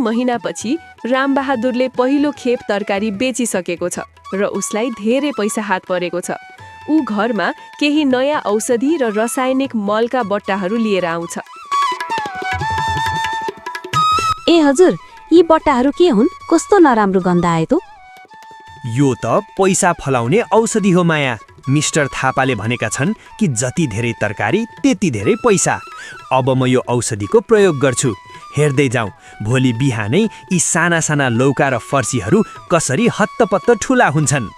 महिनापछि रामबहादुरले पहिलो खेप तरकारी बेचिसकेको छ र उसलाई धेरै पैसा हात परेको छ। ऊ घरमा केही नयाँ औषधि र रासायनिक मलका बट्टाहरू लिएर आउँछ। ए हजुर, यी बट्टाहरू के हुन्? कस्तो नराम्रो गन्ध आयो त? यो त पैसा फलाउने औषधि हो माया। मिस्टर थापाले भनेका छन् कि जति धेरै तरकारी त्यति धेरै पैसा। अब म यो औषधिको प्रयोग गर्छु। हेर्दै जाउँ, भोलि बिहानै यी साना साना लौका र फर्सीहरू कसरी हत्तपत्त ठुला हुन्छन्।